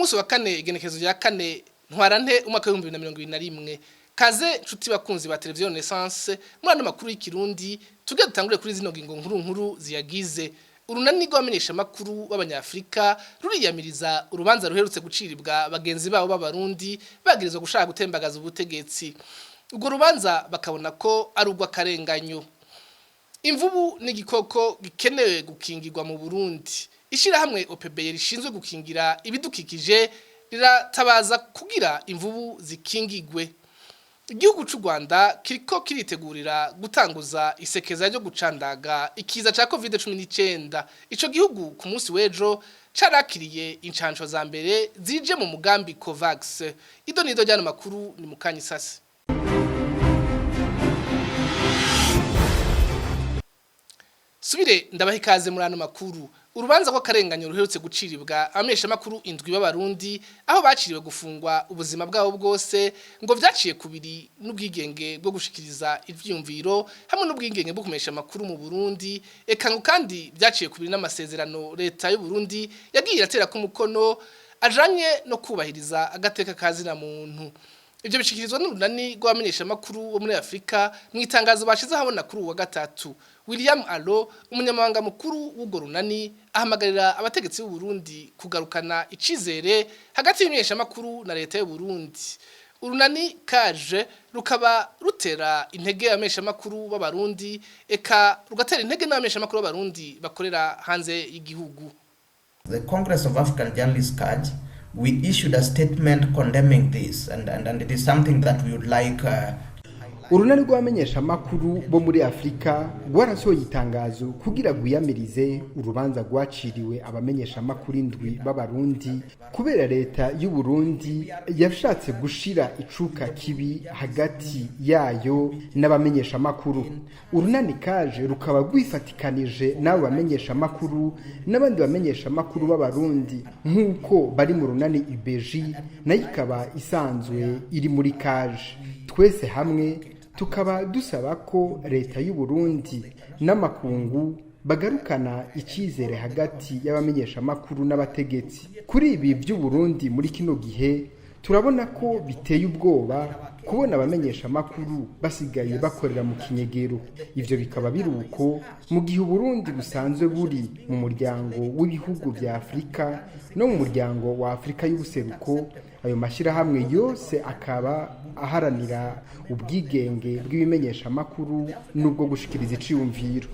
Munsi wa kane, igenekerezo rya 4 Ntwarante umwaka w'2021. Kaze nshuti bakunzi ba Televiziyo Renaissance muri ano makuru y'ikirundi. Tujye dutangure kuri zino ngingo nkuru nkuru ziyagize. Urunani rw'abamenyesha makuru b'Abanyafrika ruriyamiriza urubanza ruherutse guciribwa bagenzi babo b'Abarundi bagirizwa gushaka gutembagaza ubutegetsi. Urwo rubanza bakabona ko ari urw'akarenganyo. Imvubu n'igikoko gikenewe gukingirwa mu Burundi. Ishirahamwe OPB rishinzwe gukingira ibidukikije riratabaza kugira imvubu zikingigwe. Igihugu c'u Rwanda kiriko kiritegurira gutanguza isekeza ryo gucandaga ikiza ca COVID-19. Ico gihugu ku munsi w'ejo carakiriye incanco za mbere zije mu mugambi COVAX. Ido nido ryano makuru ni mukanyi sase. Subire ndabaha ikaze muri ano makuru. Urubanza rw'akarenganyo ruherutse guciribwa abamenyesha makuru indwi b'Abarundi, aho baciriwe gufungwa ubuzima bwabo bwose, ngo vyaciye kubiri n'ubwigenge bwo gushikiriza ivyiyumviro hamwe n'ubwigenge bwo kumesha amakuru mu Burundi. Eka ngo kandi vyaciye kubiri n'amasezerano leta y'u Burundi yagiye iratera ku mukono ajanye no kubahiriza agateka kazina muntu. Ibyo bishikirizwa n'urunani rw'abamenyesha makuru bo muri Afrika mu itangazo bashize ahabona kuri uwa gatatu. William Allo, umunyamabanga mukuru w'urwo runani, ahamagarira abategetsi b'u Burundi kugarukana icizere hagati y'ibamenyesha makuru na leta y'u Burundi. Urunani kaje rukaba rutera intege abamenyesha makuru b'Abarundi, eka rugatera intege n'abamenyesha makuru b'Abarundi bakorera hanze y'igihugu. The Congress of African Journalists, CAJ, we issued a statement condemning this, and it is something that we would like Urunani rw'abamenyeshamakuru bo muri Afurika rwarasohoye itangazo kugira rwiyamirize urubanza rwaciriwe abamenyeshamakuru indwi b'Abarundi kubera leta y'u Burundi yashatse gushira icuka kibi hagati yayo n'abamenyeshamakuru. Urunani kaje rukaba rwifatikanije n'abo bamenyeshamakuru n'abandi bamenyeshamakuru b'Abarundi nk'uko bari mu runani Ibeji, nayo ikaba isanzwe iri muri kaje. Twese hamwe tukaba dusaba ko leta y'u Burundi n'amakungu bagarukana icyizere hagati y'abamenyeshamakuru n'abategetsi. Kuri ibi by'u Burundi muri kino gihe, turabona ko biteye ubwoba kubona abamenyeshamakuru basigaye bakorera mu kinyegero. Ivyo bikaba biri uko mu gihe Uburundi busanzwe buri mu muryango w'ibihugu vya Afurika no mu muryango wa Afurika y'Ubuseruko. Ayo mashyirahamwe yose akaba aharanira ubwigenge bw'ibimenyeshamakuru n'ubwo gushikiriza iciyumviro.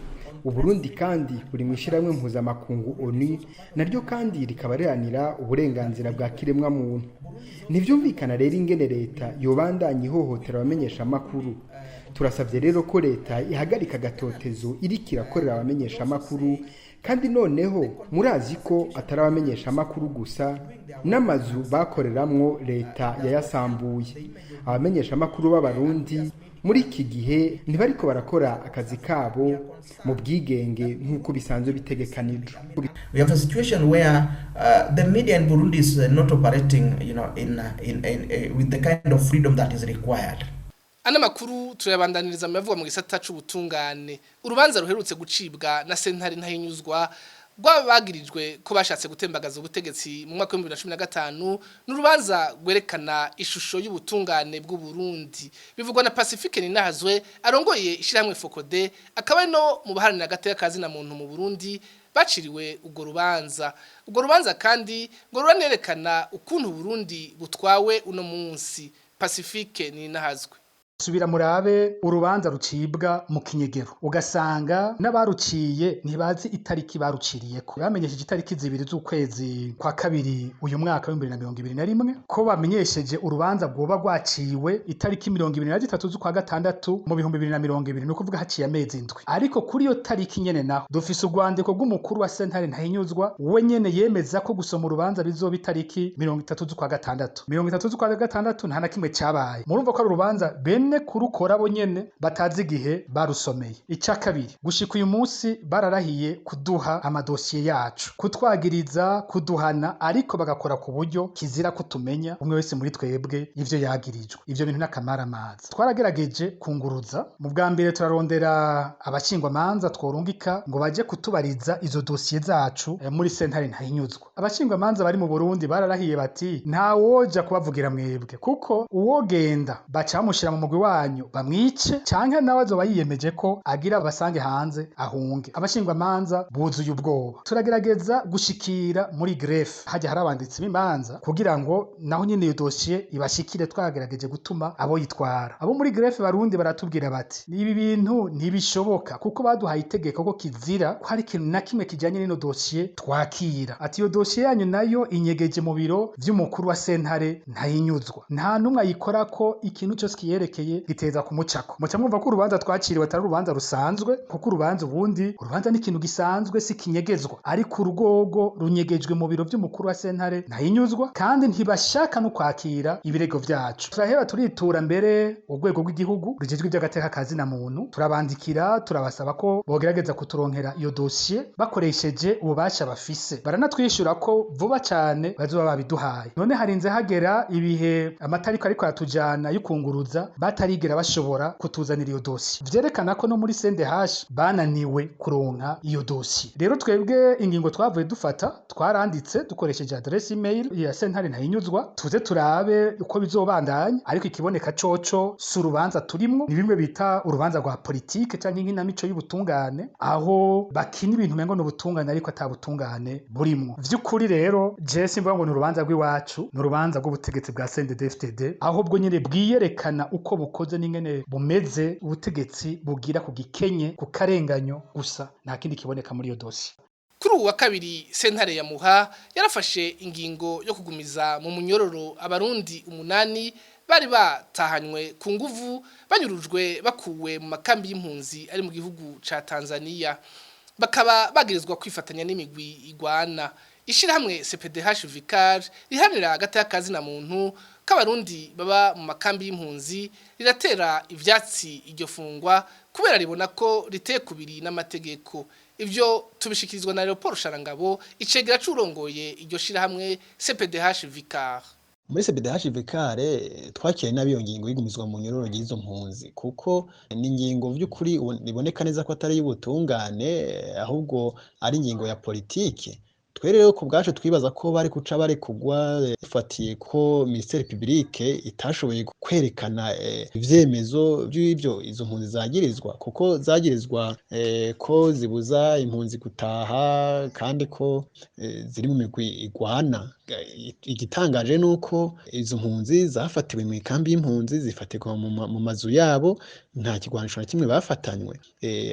Uburundi kandi buri mu ishyirahamwe mpuzamakungu ONU, naryo kandi rikaba riharanira uburenganzira bwa kiremwamuntu. Ntibyumvikana rero ingene leta yobandanya ihohotera abamenyeshamakuru. Turasabye rero ko leta ihagarika agatotezo iriko irakorera abamenyeshamakuru. Kandi noneho murazi ko atari abamenyeshamakuru gusa, n'amazu bakoreramwo leta yayasambuye. Abamenyeshamakuru b'Abarundi muri iki gihe ntibariko barakora akazi kabo mu bwigenge nk'uko bisanzwe bitegekanijwe. We have a situation where the media in Burundi is not operating with the kind of freedom that is required. Ano makuru turayabandaniriza mu yavugwa mu gisata c'ubutungane. Urubanza ruherutse gucibwa na sentare Ntahinyuzwa rw'abagirijwe ko bashatse gutembagaza ubutegetsi mu mwaka wa 2015 n'urubanza rwerekana ishusho y'ubutungane bw'u Burundi. Bivugwa na Pacifique Ninahazwe, arongoye ishirahamwe FOCODE, akaba ari no mu baharanira agateka kazina muntu mu Burundi baciriwe urwo rubanza. Urwo rubanza kandi ngo ruranerekana ukuntu Burundi butwawe uno munsi. Pacifique Ninahazwe. Subira murabe urubanza rucibwa mu kinyegero, ugasanga n'abaruciye ntibazi itariki baruciriyeko. Bamenyesheje itariki 2 z'ukwezi kwa kabiri uyu mwaka wa 2021 ko bamenyesheje urubanza rwoba rwaciwe itariki 23 z'ukwa gatandatu mu 2020, ni ukuvuga haciye amezi 7. Ariko kuri iyo tariki nyene naho dufise urwandiko rw'umukuru wa sentare Ntahinyuzwa, we nyene yemeza ko gusoma urubanza bizoba itariki 30 z'ukwa gatandatu. 30 z'ukwa gatandatu nta na kimwe cabaye. Murumva ko ari urubanza bene Bene kurukora bo nyene batazi igihe barusomeye. Ica kabiri, gushika uyu munsi bararahiye kuduha amadosiye yacu, kutwagiriza, kuduhana, ariko bagakora ku buryo kizira kutumenya umwe wese muri twebwe ivyo yagirijwe. Ivyo bintu n'akamaramaza. Twaragerageje kunguruza mu bwa mbere, turarondera abashingwamanza tworungika ngo baje kutubariza izo dosiye zacu muri sentare ntahinyuzwa. Abashingwamanza bari mu Burundi bararahiye bati: "Nta woja kubavugira mwebwe, kuko uwogenda baca bamushira mu mugwi wanyu bamwice, canke nawe azoba yiyemeje ko agira basange hanze ahunge." Abashingwamanza buzuye ubwoba. Turagerageza gushikira muri greffe, hajya hari abanditsi b'imanza, kugira ngo naho nyene iyo dosiye ibashikire. Twagerageje gutuma abo yitwara, abo muri greffe barundi baratubwira bati: "Ibi bintu ntibishoboka, kuko baduhaye itegeko ko kizira ko hari ikintu na kimwe kijanye n'ino dosiye twakira." Ati: "Iyo dosiye yanyu nayo inyegeje mu biro vy'umukuru wa sentare ntayinyuzwa, nta n'umwe ayikorako, ikintu cyose kiyerekeye giteza kumucako." Muca mwumva ko urubanza twaciriwe atari urubanza rusanzwe, kuko urubanza ubundi, urubanza ni ikintu gisanzwe, si kinyegezwa, ariko urugogo runyegejwe mu biro vy'umukuru wa sentare ntayinyuzwa, kandi ntibashaka no kwakira ibirego vyacu. Turaheba turitura mbere urwego rw'igihugu rujejwe ivy'agateka kazina muntu, turabandikira, turabasaba ko bogerageza kuturonkera iyo dosiye bakoresheje ububasha bafise. Baranatwishyura ko vuba cane bazoba babiduhaye. None harinze hagera ibihe amatariko ariko aratujana y'ukunguruza, batarigera bashobora kutuzanira iyo dosiye. Vyerekana ko no muri CNDH bananiwe kuronka iyo dosiye. Rero twebwe ingingo twavuye dufata, twaranditse dukoresheje adresse email ya sentare ntahinyuzwa, tuze turabe uko bizobandanya. Ariko ikiboneka coco si urubanza turimwo, ni bimwe bita urubanza rwa politike canke inkinamico y'ubutungane, aho bakina ibintu umengo ni ubutungane ariko ata butungane burimwo vy'ukuri. Rero je simvuga ngo ni urubanza rw'iwacu, ni urubanza rw'ubutegetsi bwa CNDD-FDD, ahubwo nyene bwiyerekana uko bukoze n'ingene bumeze, ubutegetsi bugira ku gikenye, ku karenganyo gusa, nta kindi kiboneka muri iyo dosiye. Kuri ubu wa kabiri, sentare ya Muha yarafashe ingingo yo kugumiza mu munyororo abarundi 8 bari batahanywe ku nguvu, banyurujwe bakuwe mu makambi y'impunzi ari mu gihugu ca Tanzania, bakaba bagirizwa kwifatanya n'imigwi igwana. Ishirahamwe CPDH Vicar riharanira hagati y'akazi na muntu k'abarundi baba mu makambi y'impunzi riratera ivyatsi iryo fungwa, kubera ribona ko riteye kubiri n'amategeko. Ivyo tubishikirizwa na Leopold Sharangabo, icegera c'urongoye iryo shirahamwe CPDH Vicar. Muri CPDH Vicar twakiriye nabi iyo ngingo y'igumizwa mu nyororo ry'izo mpunzi, kuko ni ingingo vy'ukuri iboneka neza ko atari y'ubutungane, ahubwo ari ingingo ya politike. Twe rero ku bwacu twibaza ko bari kuca bari kugwa, bifatiye ko ministère public itashoboye kwerekana ivyemezo by'ibyo izo mpunzi zagirizwa, kuko zagirizwa ko zibuza impunzi gutaha kandi ko ziri mu migwi igwana. Igitangaje nuko izo mpunzi zafatiwe mu ikambi y'impunzi, zifatirwa mu mazu yabo, nta kigwanisho na kimwe bafatanywe.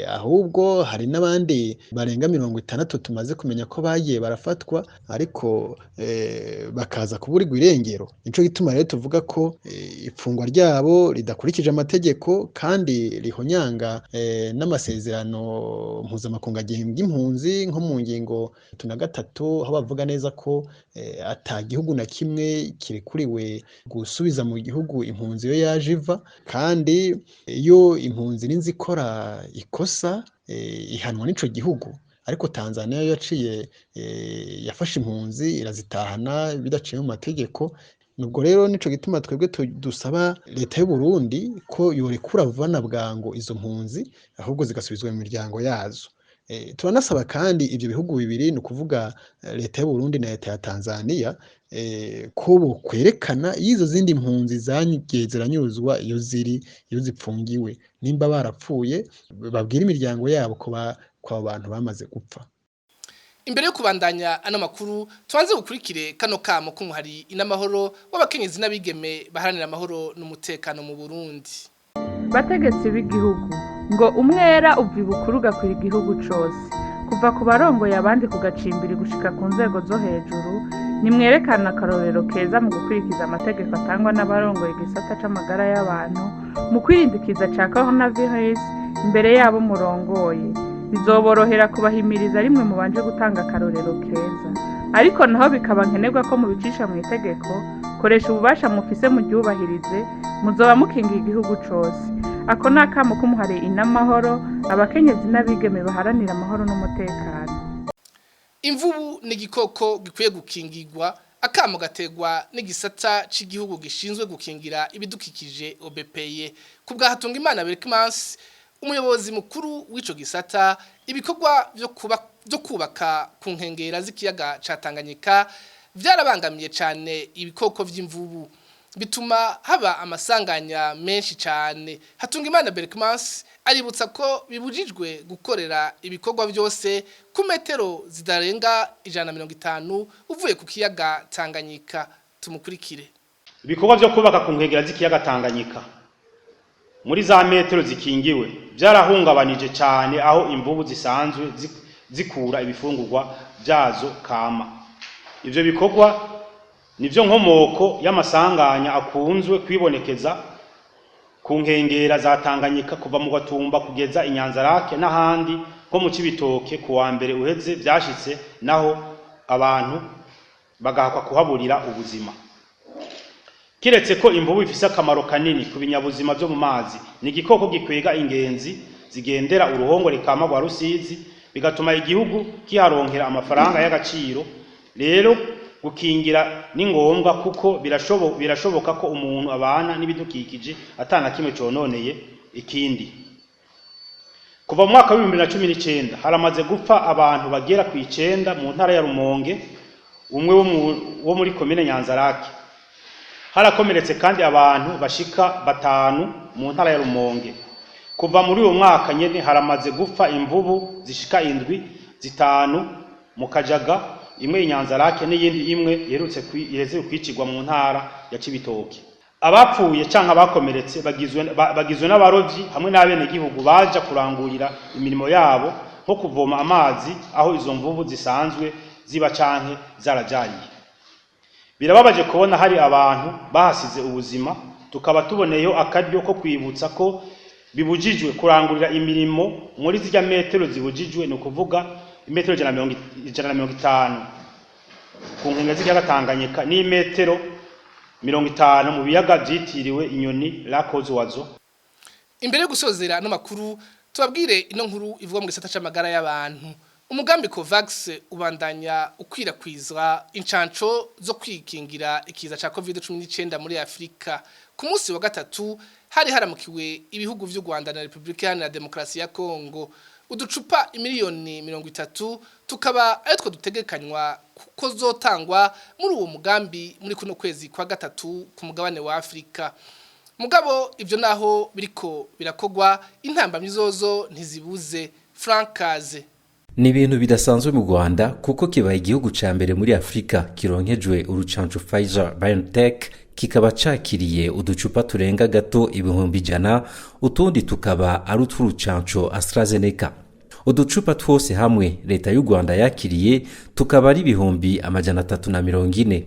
Ahubwo hari n'abandi barenga 60 tumaze kumenya ko bagiye barafatwa, ariko bakaza kuburirwa irengero. Nico gituma rero tuvuga ko ifungwa ryabo ridakurikije amategeko kandi rihonyanga n'amasezerano mpuzamakungu agenga impunzi, nko mu ngingo 3 aho bavuga neza ko ata gihugu na kimwe kirekuriwe gusubiza mu gihugu impunzi iyo yaje iva, kandi iyo impunzi irinze ikora ikosa ihanwa n'ico gihugu. Ariko Tanzania yo yaciye yafashe impunzi irazitahana bidaciye mu mategeko. Nubwo rero nico gituma twebwe dusaba leta y'u Burundi ko yorekura vuba na bwango izo mpunzi, ahubwo zigasubizwa mu miryango yazo. Turanasaba kandi ivyo bihugu bibiri, ni ukuvuga leta y'u Burundi na leta ya Tanzania, ko bokwerekana iyo izo zindi mpunzi zagiye ziranyuruzwa iyo ziri, iyo zipfungiwe, nimba barapfuye babwire imiryango yabo ko abo bantu bamaze gupfa. Imbere yo kubandanya ano makuru, tubanze gukurikire kano kamo k'umuhari inamahoro w'abakenyezi n'abigeme baharanira amahoro n'umutekano mu Burundi. Bategetsi b'igihugu, ngo umwera uva ibukuru ugakwira igihugu cose, kuva ku barongoye abandi ku gacimbiri gushika ku nzego zo hejuru. Nimwerekane akarorero keza mu gukurikiza amategeko atangwa n'abarongoye igisata c'amagara y'abantu mu kwirindikiza ca coronavirus imbere yabo murongoye. Bizoborohera kubahimiriza rimwe mubanje gutanga akarorero keza, ariko naho bikaba nkenerwa ko mubicisha mu itegeko. Koresha ububasha mufise muryubahirize, muzoba mukingiye igihugu cose. Ako ni akamo k'umuhari Inamahoro, abakenyezi n'abigeme baharanira amahoro n'umutekano. Imvubu ni igikoko gikwiye gukingirwa. Akamo gategwa n'igisata c'igihugu gishinzwe gukingira ibidukikije, OBPE. Ku bwa Hatungimana Berchmans, umuyobozi mukuru w'ico gisata, ibikorwa vyo kubaka ku nkengera z'ikiyaga ca Tanganyika vyarabangamiye cane ibikoko vy'imvubu, bituma haba amasanganya menshi cyane. Hatungimana Berchmans aributsa ko bibujijwe gukorera ibikorwa byose ku metero zidarenga 150 uvuye ku kiyaga Tanganyika. Tumukurikire. Ibikorwa byo kubaka ku nkengera z'ikiyaga Tanganyika muri za metero zikingiwe byarahungabanije cyane aho imvubu zisanzwe zikura ibifungurwa byazo kama. Ivyo bikorwa nivyo nkomoko y'amasanganya akunzwe kwibonekeza ku nkengera za Tanganyika, kuva mu Gatumba kugeza i Nyanzarake n'ahandi nko mu Cibitoke. Ku wa mbere uheze vyashitse naho abantu bagahakwa kuhaburira ubuzima. Kiretse ko imvubu ifise akamaro kanini ku binyabuzima vyo mu mazi, ni igikoko gikwega ingenzi zigendera uruhongore kama rwa Rusizi, bigatuma igihugu kiharonkera amafaranga y'agaciro. Rero gukingira ni ngombwa, kuko birashoboka ko umuntu abana n'ibidukikije atana kimwe cononeye ikindi. Kuva mu mwaka wa 2019 haramaze gupfa abantu bagera ku 9 mu ntara ya Rumonge, umwe wo muri komine Nyanzarake. Harakomeretse kandi abantu bashika batanu mu ntara ya Rumonge. Kuva muri uwo mwaka nyene haramaze gupfa imvubu zishika indwi, zitanu mu Kajaga, imwe i Nyanzarake n'iyindi imwe iherutse kwicirwa mu ntara ya Cibitoke. Abapfuye canke abakomeretse bagizwe n'abarovyi hamwe n'abenegihugu baja kurangurira imirimo yabo, nko kuvoma amazi aho izo mvubu zisanzwe ziba canke zarajariye. Birababaje kubona hari abantu bahasize ubuzima. Tukaba tuboneyeho akaryo ko kwibutsa ko bibujijwe kurangurira imirimo muri zirya metero zibujijwe, ni ukuvuga imetero 150 ku nkengero z'ikiyaga Tanganyika n'imetero 50 mu biyaga vyitiriwe inyoni, Lac aux Oiseaux. Imbere yo gusozera ano makuru, tubabwire ino nkuru ivuga mu gisata c'amagara y'abantu. Umugambi COVAX ubandanya ukwirakwizwa incanco zo kwikingira ikiza ca COVID-19 muri Afrika. Ku munsi wa gatatu hari haramukiwe ibihugu vy'u Rwanda na Republika Iharanira Demokarasi ya Kongo. Uducupa 30 miliyoni tukaba aritwo dutegekanywa kuko zotangwa muri uwo mugambi muri kuno kwezi kwa gatatu ku mugabane wa Afrika. Mugabo ivyo naho biriko birakogwa, intambamyi zozo ntizibuze. Frank Kaze. Ni ibintu bidasanzwe mu Rwanda, kuko kibaye igihugu ca mbere muri Afurika kironkejwe urucanco Pfizer BioNTech, kikaba cakiriye uducupa turenga gato 100,000, utundi tukaba ari utw'urucanco AstraZeneca. Uducupa twose hamwe leta y'u Rwanda yakiriye tukaba ari 340,000,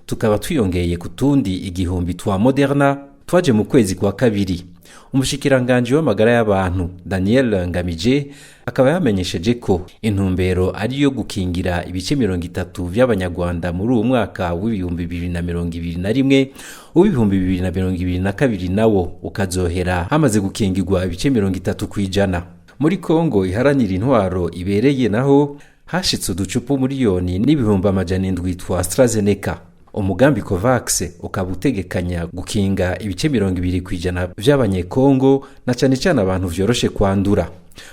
tukaba twiyongeye ku tundi 1000 twa Moderna twaje mu kwezi kwa kabiri. Umushikiranganji w'amagara y'abantu Daniel Ngamije akaba yamenyesheje ko intumbero ari iyo gukingira ibice 30 vy'abanyarwanda muri uwo mwaka wa 2021, uw'2022 nawo ukazohera hamaze gukingirwa ibice 30%. Muri Kongo iharanira intwaro ibereye naho hashitse uducupa 1,700,000 twa AstraZeneca. Umugambi COVAX ukaba utegekanya gukinga ibice 20% vy'abanyekongo, na cane cane abantu vyoroshe kwandura.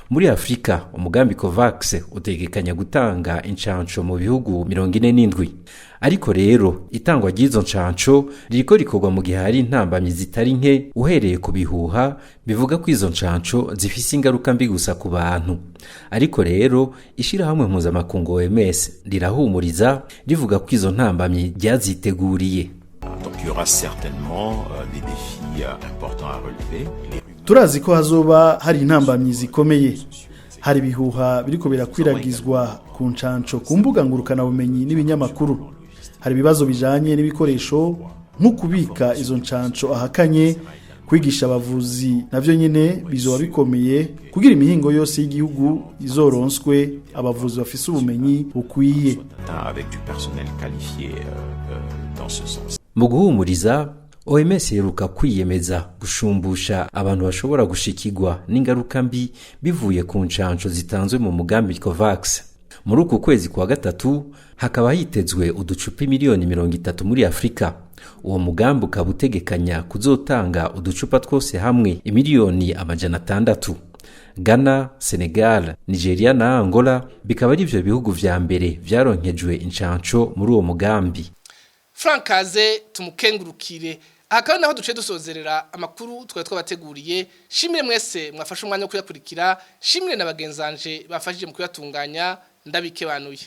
Muri Afurika, umugambi COVAX utegekanya gutanga incanco mu bihugu 47. Ariko rero itangwa ry'izo ncanco ririko rikorwa mu gihe hari intambamyi zitari nke, uhereye ku bihuha bivuga ko izo ncanco zifise ingaruka mbi gusa ku bantu. Ariko rero ishirahamwe mpuzamakungu OMS rirahumuriza, rivuga ko izo ntambamyi ryaziteguriye. Donc il y aura certainement des défis importants à relever. Les Turazi ko hazoba hari intambamyi zikomeye. Hari ibihuha biriko birakwiragizwa ku ncanco ku mbuga ngurukanabumenyi n'ibinyamakuru. Hari ibibazo bijanye n'ibikoresho, nko kubika izo ncanco ahakanye. Kwigisha abavuzi navyo nyene bizoba bikomeye, kugira imihingo yose y'igihugu izoronswe abavuzi bafise ubumenyi bukwiye. Avec du personnel qualifié dans ce sens. Mu guhumuriza, OMS iheruka kwiyemeza gushumbusha abantu bashobora gushikirwa n'ingaruka mbi bivuye ku ncanco zitanzwe mu mugambi COVAX. Muri uku kwezi kwa gatatu hakaba hitezwe uducupa 30 miliyoni muri Afurika. Uwo mugambi ukaba utegekanya kuzotanga uducupa twose hamwe 600 miliyoni. Ghana, Senegal, Nigeria na Angola bikaba ari ivyo bihugu vya mbere vyaronkejwe incanco muri uwo mugambi. Frank Kaze, tumukengurukire. Aha naho duce dusozerera amakuru twari twabateguriye. Shimire mwese mwafashe umwanya wo kuyakurikira, shimire na bagenzanje bafashije mu kuyatunganya. Ndabikebanuye.